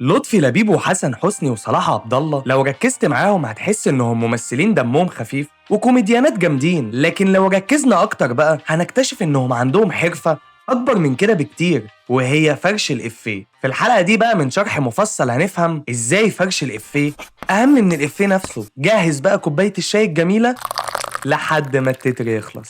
لطفي لبيب وحسن حسني وصلاح عبد الله لو ركزت معاهم هتحس انهم ممثلين دمهم خفيف وكوميديانات جامدين، لكن لو ركزنا اكتر بقى هنكتشف انهم عندهم حرفة اكبر من كده بكتير، وهي فرش الإفيه. في الحلقة دي بقى من شرح مفصل هنفهم ازاي فرش الإفيه اهم من الإفيه نفسه. جهز بقى كوباية الشاي الجميلة لحد ما التتر يخلص.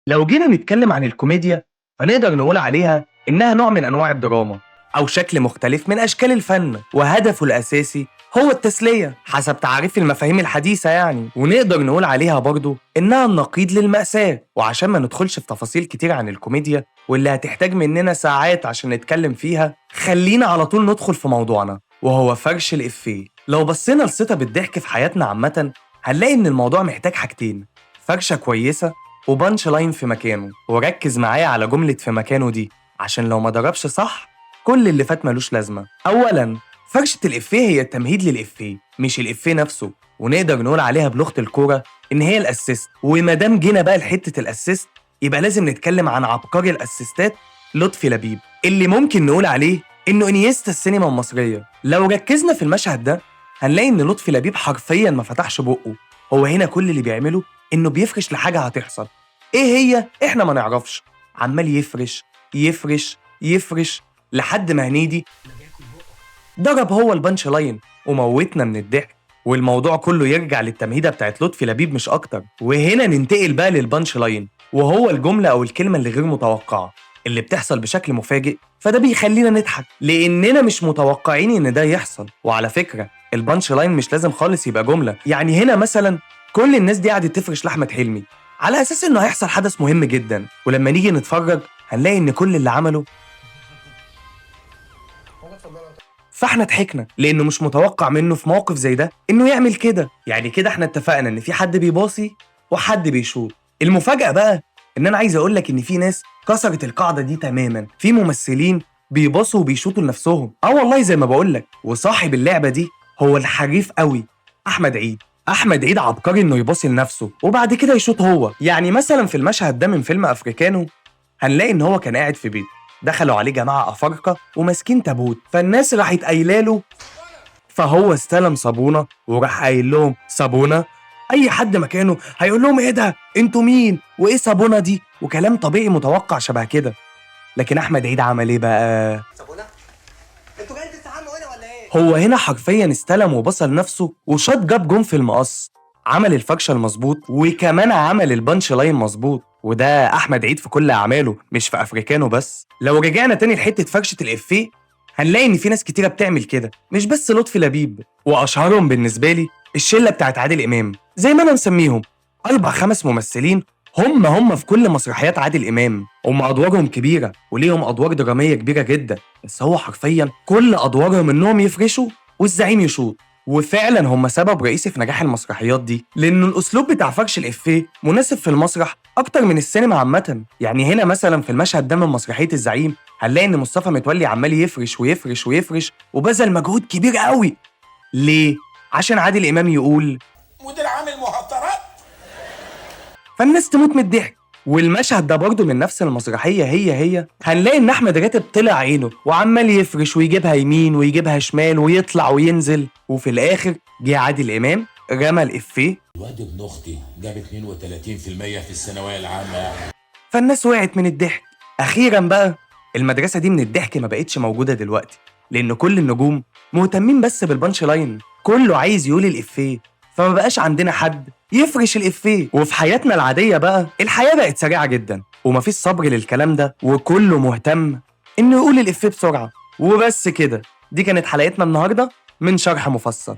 لو جينا نتكلم عن الكوميديا فنقدر نقول عليها إنها نوع من أنواع الدراما أو شكل مختلف من أشكال الفن، وهدفه الأساسي هو التسلية حسب تعريف المفاهيم الحديثة يعني. ونقدر نقول عليها برضو إنها النقيض للمأساة. وعشان ما ندخلش في تفاصيل كتير عن الكوميديا واللي هتحتاج مننا ساعات عشان نتكلم فيها، خلينا على طول ندخل في موضوعنا وهو فرش الإفيه. لو بصينا لصيتة بالضحك في حياتنا عامة هنلاقي إن الموضوع محتاج حاجتين: فرشة كويسة و punch line في مكانه. وركز معايا على جملة في مكانه دي عشان لو ما ضربش صح كل اللي فات ملوش لازمة. أولاً، فرشة الإفيه هي التمهيد للإفيه مش الإفيه نفسه، ونقدر نقول عليها بلغة الكورة إن هي ال assist. وما دام جينا بقى لحتة ال assist يبقى لازم نتكلم عن عبقري ال assist ات لطفي لبيب، اللي ممكن نقول عليه إنه إنيستا السينما المصرية. لو ركزنا في المشهد ده هنلاقي إن لطفي لبيب حرفياً ما فتحش بقه، هو هنا كل اللي بيعمله إنه بيفرش لحاجة هتحصل، إيه هي؟ إحنا ما نعرفش. عمال يفرش يفرش يفرش لحد ما هنيدي ضرب هو ال punch line وموتنا من الضحك. والموضوع كله يرجع للتمهيدة بتاعت لطفي لبيب مش أكتر. وهنا ننتقل بقى لل punch line، وهو الجملة أو الكلمة اللي غير متوقعة اللي بتحصل بشكل مفاجئ، فده بيخلينا نضحك لأننا مش متوقعين إن ده يحصل. وعلى فكرة ال punch line مش لازم خالص يبقى جملة، يعني هنا مثلا كل الناس دي قعدت تفرش لأحمد حلمي على أساس إنه هيحصل حدث مهم جدا، ولما نيجي نتفرج هنلاقي إن كل اللي عمله فاحنا ضحكنا لانه مش متوقع منه في موقف زي ده انه يعمل كده. يعني كده احنا اتفقنا ان في حد بيباصي وحد بيشوط. المفاجأة بقى ان انا عايز اقول لك ان في ناس كسرت القاعدة دي تماما، في ممثلين بيباصوا وبيشوطوا لنفسهم. اه والله زي ما بقول لك. وصاحب اللعبة دي هو الحريف قوي احمد عيد. احمد عيد عبقري انه يباصي لنفسه وبعد كده يشوط هو. يعني مثلا في المشهد ده من فيلم افريكانو هنلاقي ان هو كان قاعد في بيته، دخلوا عليه جماعة أفارقة وماسكين تابوت، فالناس راحت قايله له، فهو استلم صابونة وراح قايل لهم صابونة. أي حد مكانه هيقول لهم إيه ده؟ أنتوا مين؟ وإيه صابونة دي؟ وكلام طبيعي متوقع شبه كده. لكن أحمد عيد عمل إيه بقى؟ صابونة؟ أنتوا جايين تستحموا هنا ولا إيه؟ هو هنا حرفيا استلم وبصل نفسه وشاط جاب جون في المقص، عمل الفرشة المظبوط وكمان عمل ال punch line مظبوط. وده احمد عيد في كل اعماله مش في افريكانو بس. لو رجعنا تاني لحته فرشه الافيه هنلاقي ان في ناس كتيرة بتعمل كده مش بس لطفي لبيب، واشهرهم بالنسبة لي الشلة بتاعت عادل امام، زي ما انا مسميهم 4 5 ممثلين هم في كل مسرحيات عادل امام. هم ادوارهم كبيرة وليهم ادوار درامية كبيرة جدا، بس هو حرفيا كل ادوارهم انهم يفرشوا والزعيم يشوط. وفعلا هم سبب رئيسي في نجاح المسرحيات دي، لأن الأسلوب بتاع فرش الإفيه مناسب في المسرح أكتر من السينما عامة. يعني هنا مثلا في المشهد ده من مسرحية الزعيم هنلاقي إن مصطفى متولي عمال يفرش ويفرش ويفرش وبذل مجهود كبير قوي. ليه؟ عشان عادل إمام يقول مدير عام المهاترات، فالناس تموت من الضحك. والمشهد ده برضه من نفس المسرحية هي هنلاقي إن أحمد راتب طلع عينه وعمال يفرش ويجيبها يمين ويجيبها شمال ويطلع وينزل، وفي الآخر جه عادل إمام رمى الإفيه، الواد ابن أختي جاب 32% في الثانوية العامة، فالناس وقعت من الضحك. أخيرا بقى المدرسة دي من الضحك ما بقتش موجودة دلوقتي، لأن كل النجوم مهتمين بس بال punch line، كله عايز يقول الإفيه، فما بقاش عندنا حد يفرش الإفيه. وفي حياتنا العادية بقى الحياة بقت سريعة جدا ومفيش صبر للكلام ده، وكله مهتم إنه يقول الإفيه بسرعة. وبس كده، دي كانت حلقتنا النهاردة من شرح مفصل.